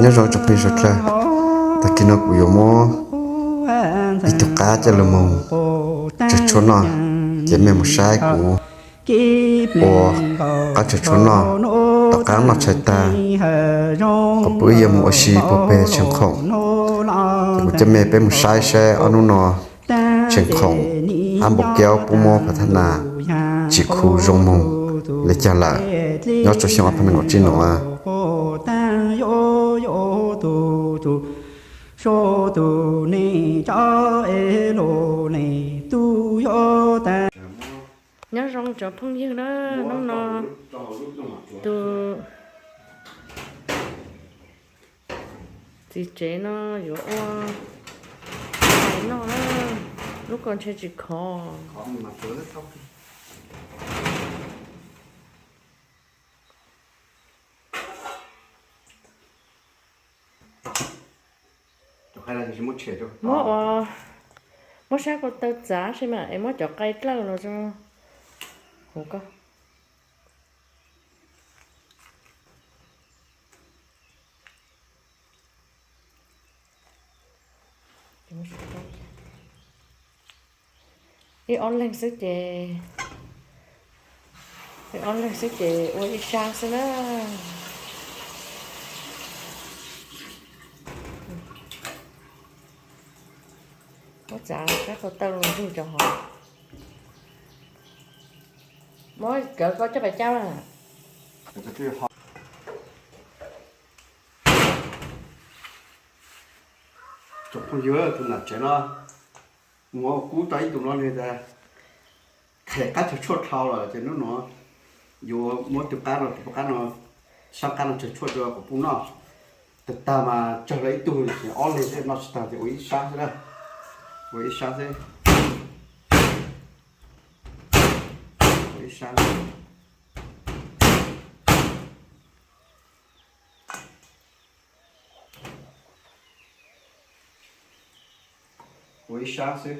Nyob zoo tsoom phooj ywg sawv dlawg, tag kis no kuv yuav muab ib tug qab coj los mus tsawg tshuaj noj, ces mej mus saib kuv ua qab tsawg tshuaj noj, tom qab noj tshais tag, qhov pub ib yam mus ua si puag pem Tsheej Khoom. Ces kuv coj mej peb mus saib saib ob hnub no Tsheej Khoom hab Npauj Kaub puab muab phav thab nas tsim khu zoo moog le caag lawm, nyob rua xyoo ob phav nees nkaum tsib nuav. Nyob zoo cov phooj ywg na, hnub no tus txiv tsev no yuav ua tshais noj na, lub ko ntshe tsis khov. Muab ua, muab sab ko taw txav seb mas es muab cov qe dlawj los rau hauv ko. Ib ob leeg xwb ces, ib ob leeg xwb ces ua ib sab xwb na. Muab txav sab ko taw los ntug cov hov. Muab kawv koj coj pais cab na. Tsoom phooj ywg, tus nam tsev no mus ua kub tau ib tug no nws tas qheb qab tsawg tshuaj dhau lawm ces hnub no yuav muab tus qab no, tus qab no, sab qab no tsawg tshuaj rau kuv pub noj. Tag tag mas tsawg lawm ib tug, ob leeg xwb noj tsis tag ces ua ib sab xwb na. Ua ib sab xwb. Ua ib sab. Ua ib sab xwb.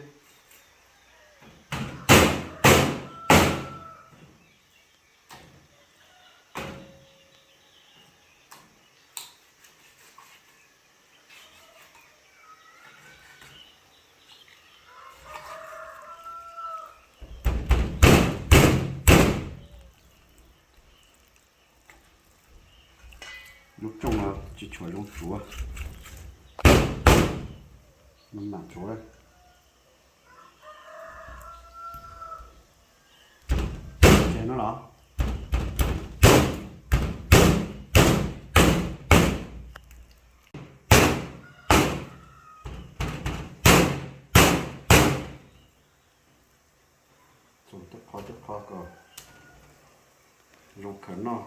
Lub rooj no tsis tshua zoo tsuav, mam tsuav. Tseg no los. Txhoov tej qho tej qho kom zoo khaws noj.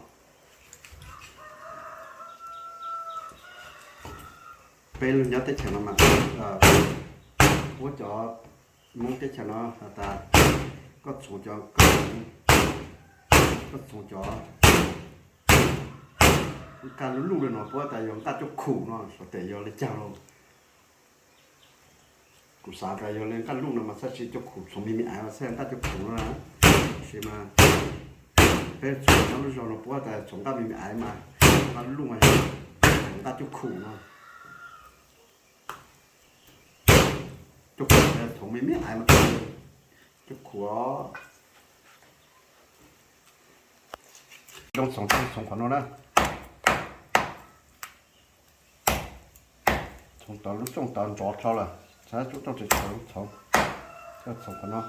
Peb lug nyob teb chaws no mas, puab cov Hmoob teb chaws no has tas koj txhoov cov, koj txhoov cov nqaj lub luj le no puab tas yog nqaj cuaj khum no, xyov tes yog le caag lauj. Kuv xav tas yog le nqaj luj no mas txhaj tsis cuaj khum, txhoov me me aiv mas txhaj nqaj cuaj khum no na. Tab sis mas peb txhoov nyob lub zog no puab tas txhoov nqaj me me aiv mas, nqaj luj mas yog nqaj cuaj khum no. Cuaj khum, txhoov me me aiv mas cuaj khum. Zoo txhoov, txhoov qhov no na. Txhoov tau lub rooj tau nrov dhau lawm, txhoov tau txhoov, txhoov qhov no.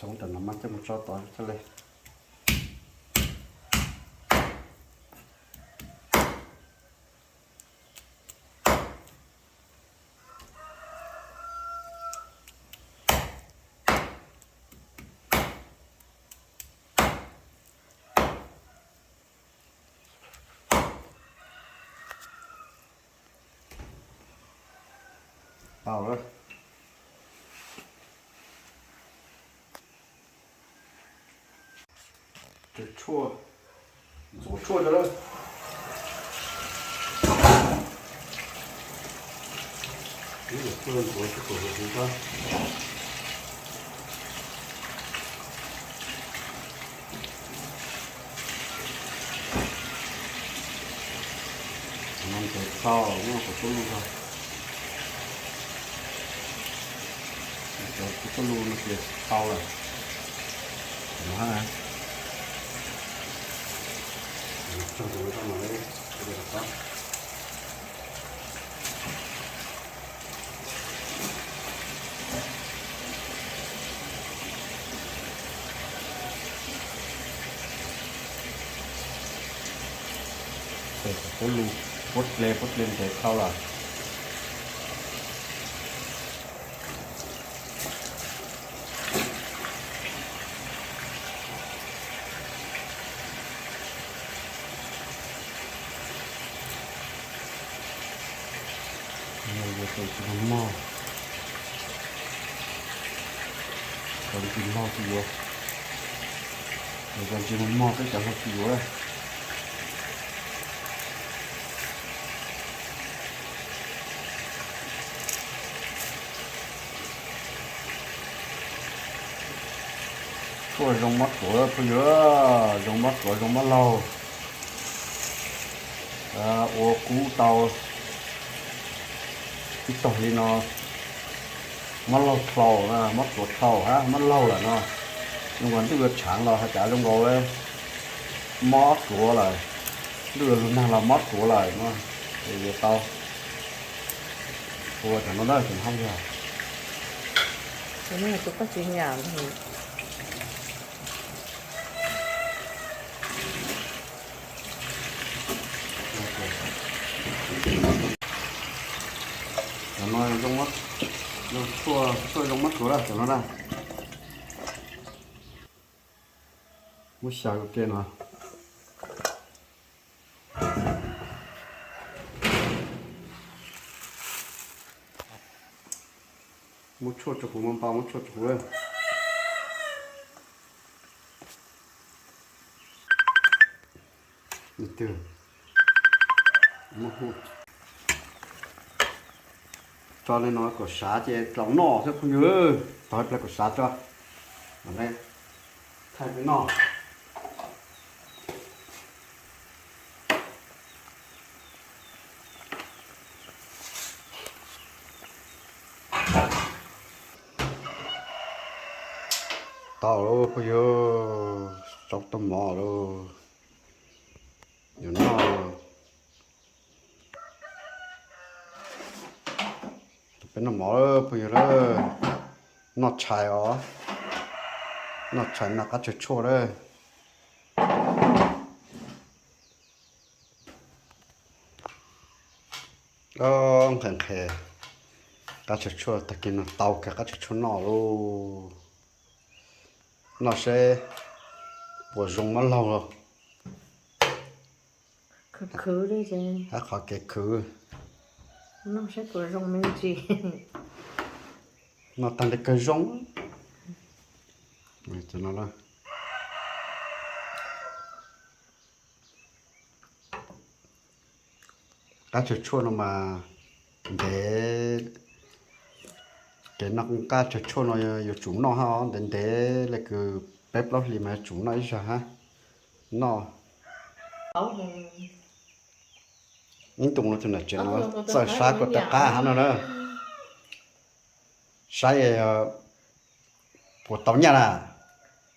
Txhoov tam no mas coj mus tso tod txhaj le. Tau lawm. Tshuaj, ntxuav tshuaj rau lawm. Ntxuav tshuaj ntxuav tshuaj kom huv huv tso. No ntev tau muab kuv tuaj lug tso. Cov kuv tuaj lug no ces tau lawm. Cov no, tso tus no rau no, puab lug, puab dle, puab dle ntev dhau lawm. Yuav tsis mog, tsis mog tsis yuav, tsis mog peb cov hlua tsis yuav. Tshuaj zoo mab ruav phooj ywg, zoo mab ruav zoo mab laug. Ua kub tau ib tog li no, mab laug dhau, mab ruav dhau hab mab laug lawm no. Zoo nkaus ntuj yuav tshaav los hais cas zoo nkaus mob ruav lawm, ntuj yuav lug nag los mob ruav lawm no. Yuav tau ua cov no na, cov hab yog Cov no zoo, tshuaj zoo mab ruav lawm cov no na. Muab xyaw ua ke no. Muab tshuaj rau kuv, muab npau muab tshuaj rau kuv. Tso li no kom sav ces tau noj xwb phooj ywg. Tau ib pliag kom sav tso, thaij peb noj. Tau lauj phooj ywg, tau tau mov lauj. Yuav noj, peb noj mov phooj ywg. Noj tshais os, noj tshais noj qab tsawg tshuaj lawm. Nqhis nqhis qab tsawg tshuaj, tag kis no tau kiag qab tsawg tshuaj noj lauj. Noj seb puas zoo mab laug. Khwv khwv li ces hab qhov kev khwv. Noj seb puas zoo me ntsis. Noj tag nte kawg zoo. Qab tsawg tshuaj no mas ntev, kev noj qab tsawg tshuaj no yuav tsum noj hab, ntev ntev le kws peb plaub hlis mas yuav tsum noj ib zaug hab. Noj ib ntu no tus nam tsev no txawj saib koj tej qab hab no na. Saib puas tau nyaj na.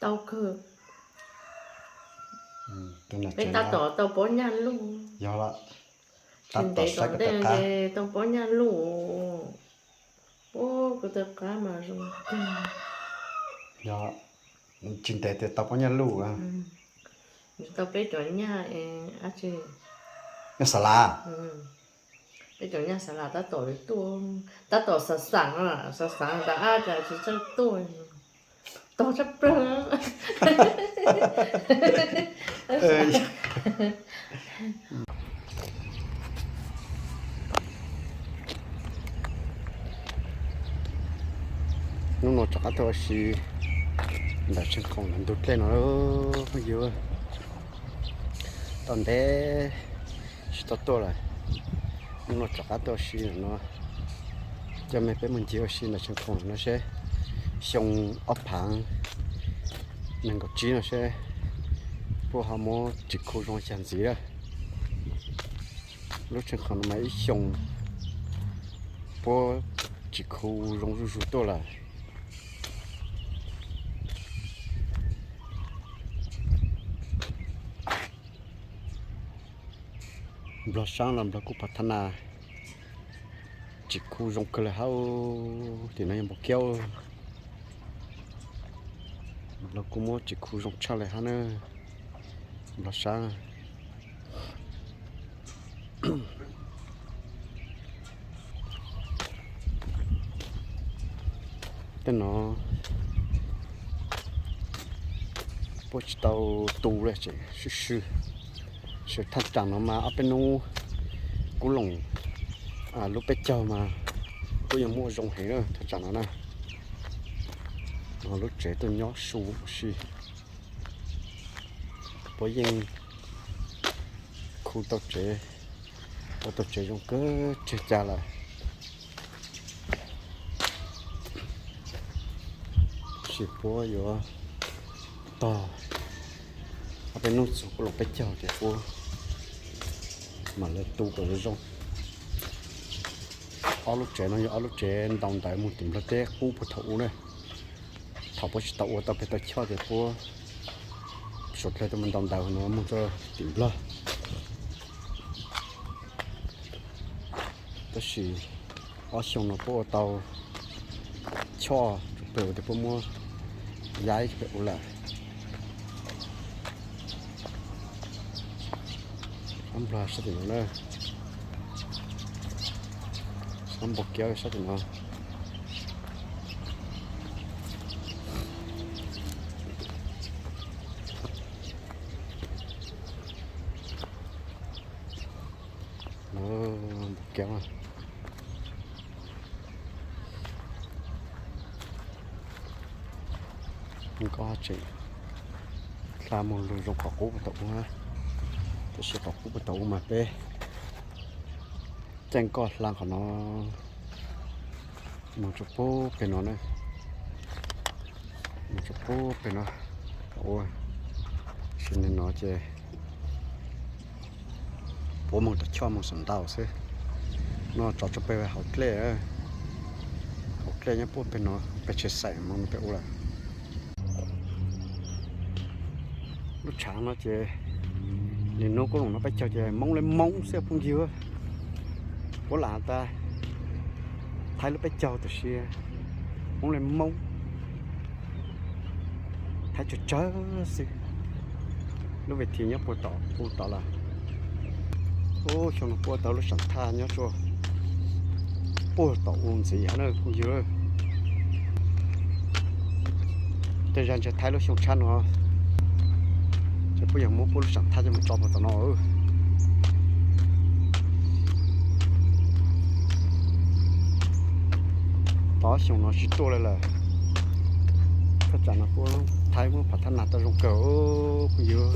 Tau kawg. Tus nam tsev no tab tom tau pob nyaj luj. Yog lawm, tab tom saib koj tej qab. Tau pob nyaj luj. Ub, kuv tej qab mas zoo kawg. Yog, tsis ntev tias tau pob nyaj luj. Tau peb cov nyaj, nyaj xav lav. Peb cov nyaj xav lav tab tom tuaj, tab tom xav xav, xav xav ntawd ab cas tsis txawj tuaj. Tog tshaj plaws. Hnub no rov qab tuaj ua si ntawm Tsheej Khoom ntawm ntug dlej no phooj ywg. Tau ntev tsis tau tuaj lawm, hnub no rov qab tuaj ua si no, coj me peb mus ncig ua si ntawm Tsheej Khoom no seb xyoo ob phav nees nkaum tsib no seb puab ho muab tsis khu zoo li cas ntxiv lawm. Lub Tsheej Khoom no mas ib xyoo puab tsis khu zoo zuj zus tuaj lawm. Nplog saab los nplog kuj pov thab nas tsis khu zoo kawg li hab. Tim no yog npau kiab, nplog kuj muab tsis khu zoo tshaj li hab na. Nplog saab tej no puab tsis tau tu li, tseem swb swb. Sawv thaj tsam no mas ob peb hnub Kub Loom lub peb caug mas kuj yog muaj zoo heev na thaj tsam no na. Lub tsev tuaj nyob su ua si, puab yeej khu tau tsev, ua tau tsev zoo kawg tseg ca lawm. Tab sis puab yuav tog ob peb hnub txug Kub Loom peb caug ces puab mam li tu kom zoo zoo. Ob lub tsev no yog ob lub tsev ntaus ntawv mus tim Nplog teb qub puag thaum ub na. Thaum puab tsis tau ua tau peg tau choj ces puab suav dlawg tuaj mus ntaus ntawv no mus rau tim Nplog. Tab sis ob xyoo no puab ua tau choj tsuas peg ua tias puab muab yaib peg ua lawm. Sab Nplog sab tim no na, sab npau kiab sab tim no. Npau kiab, nkoj tseem hla mus lug zoo qhov qub puag thaum ub, tab sis qhov qub puag thaum ub mas peb caij nkoj hla qhov no mus rau puag peg no na, mus rau puag peg no. Ua si nim no ces puab mus rau choj mus xav ntau xwb. No tso tso peg hauv dlej, hauv dlej nyob puag peg no, peg tsheb xeem mus peg ua lawm. Lub tshav no ces nim no Kub Loom no peb caug ces Moob le Moob xwb phooj ywg. Puab lam tas Thaib lub peb caug tam sis Moob le Moob, Thaib tsawg tsawg xwb. Lub ves thi nyob puag tom u tod lawm. Ub, xyoo no puab tau lub sam thaj nyob tsua puag tom u ntxiv hab na phooj ywg. Tej zag ntshai Thaib lub xyoo tshab no ces puab yog muab puab lub sam thaj coj mus tso puag tom no. Tau ob xyoo no tsis tuaj li lawm. Thaj tsam no puab Thaib muab phav thab nag tau zoo kawg phooj ywg.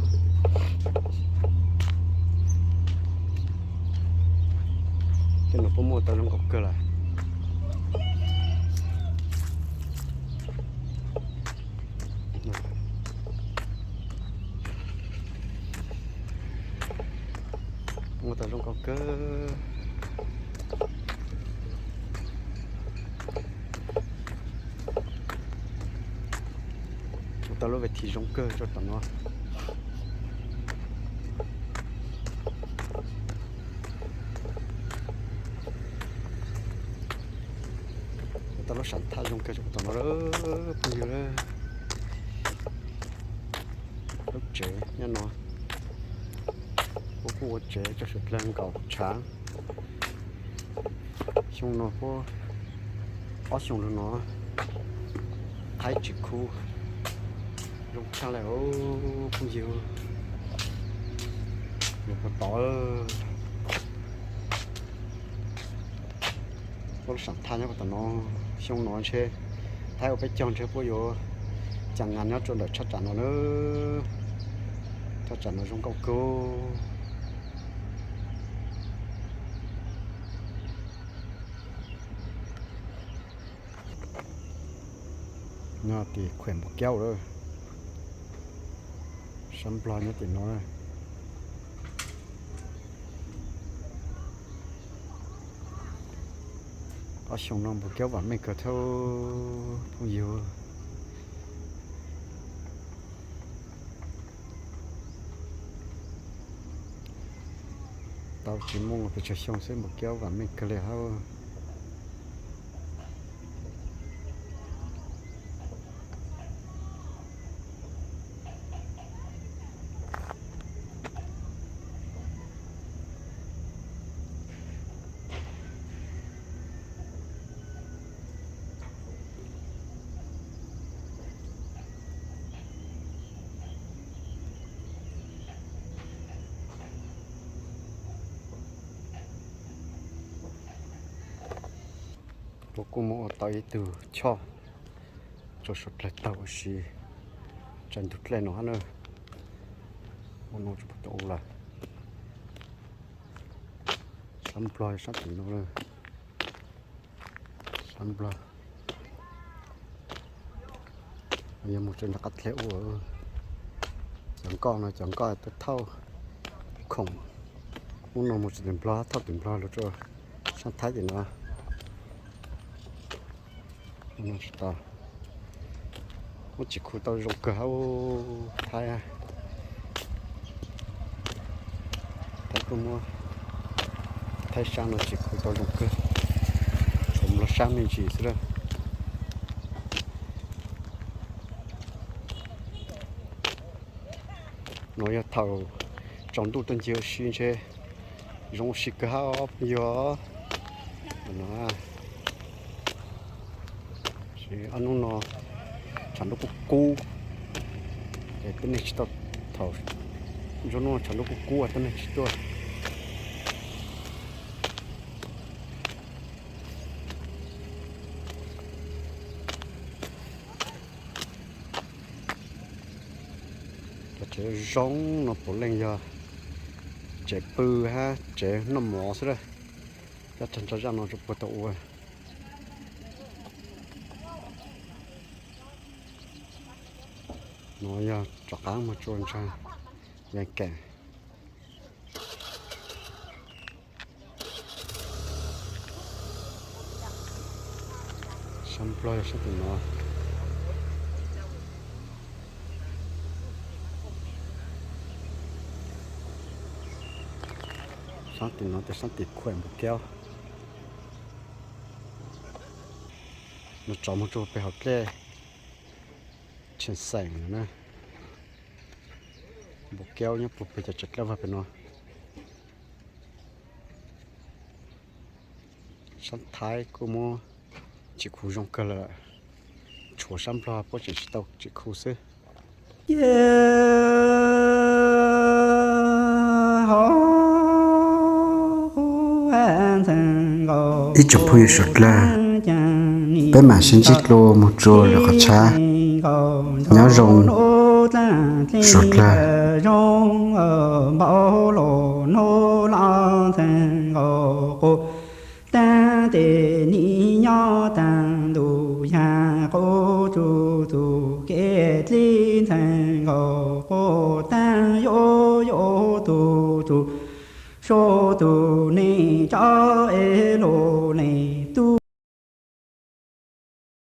Tej no puab muaj tau zoo nkauj kawg lawm. Muaj tau zoo nkauj kawg. Ua tau lub ves thi zoo kawg rau tom no. Ua tau lub sam thaj zoo kawg rau tom no phooj ywg. Lub tsev nyob no, puab kuj ua tsev rau suav dlawg nkaum tshav. Xyoo no puab, ob xyoo lug no Thaib tsis khu zoo tshaj li phooj ywg. Lug puag tod, puab lub sam thaj nyob puag tom no. Xyoo no ntshe Thaib ua peb caug ntshe puab yuav caag nas nyob rua ntawm tshaj tsam no na. Thaj tsam no zoo nkauj kawg. Nyob tim Khuem Npus Kiaub lawm. Sab Nplog nyob tim no. Ob xyoo no Npus Kiaub vam meej kawg thiab phooj ywg. Tau tsis muaj pes tsawg xyoo xwb Npus Kiaub vam meej kawg li hab. Puab kuj muab ua tau ib tug choj rau suav dlawg taug ua si tsawg ntug dlej no hab na. Ua no tsis puag tom u lawm. Sab Nplog sab tim no. Sab Nplog. Yog mus rau nram qab dlej ua. Cov nkoj no cov nkoj tuaj thauj khoom. Ub no mus tsis tim Nplog, thauj tim Nplog los rau sab Thaib tim no. Ub no tsis tau, muab tsim khu tau zoo kawg hab Thaib. Thaib kuj muab, Thaib sab no tsim khu tau zoo kawg, tshuav Nplog sab me ntsis xwb lawm. No yog thaum tsaus ntuj tuaj ncig ua si ntshe zoo ua si kawg hab phooj ywg. No, ob hnub no tshav ntuj kub kub, es tuab neeg tsis tau, thaum nruab hnub tshav ntuj kub kub tuab neeg tsis tuaj. Cov tsev zoo no puav leej yog tsev pw hab tsev noj mov xwb lawm. Cov tsev ntsog zaj no tsuas puag tau ua. No yog rov qab mus tsuas ntsa Yaj Keem. Sab Nplog yog sab tim no. Sab tim no tes sab tim Khuam Npus Kiaub. Nws tso mus rau pem hauv dlej Tsheej Xeem no na. Npus Kiaub nyob puag pem cov tsev dlawb vag pem no. Sab Thaib kuj muab tsim khu zoo kawg lawm, tshuav sab Nplog puab tseem tsis tau tsim khu xwb. Ib tsoom phooj ywg suav dlawg, peb mam sib ntsib dlua mus rua lwm qhov tshab. Nyob zoo suav dlawg. Taag tes nim nyob taag ntuj yaag, qub tsuj txuj kev dlib ntxhee nkaus, qub taag yuav yuav tug tsuj, sub tug neeg tso es lug lees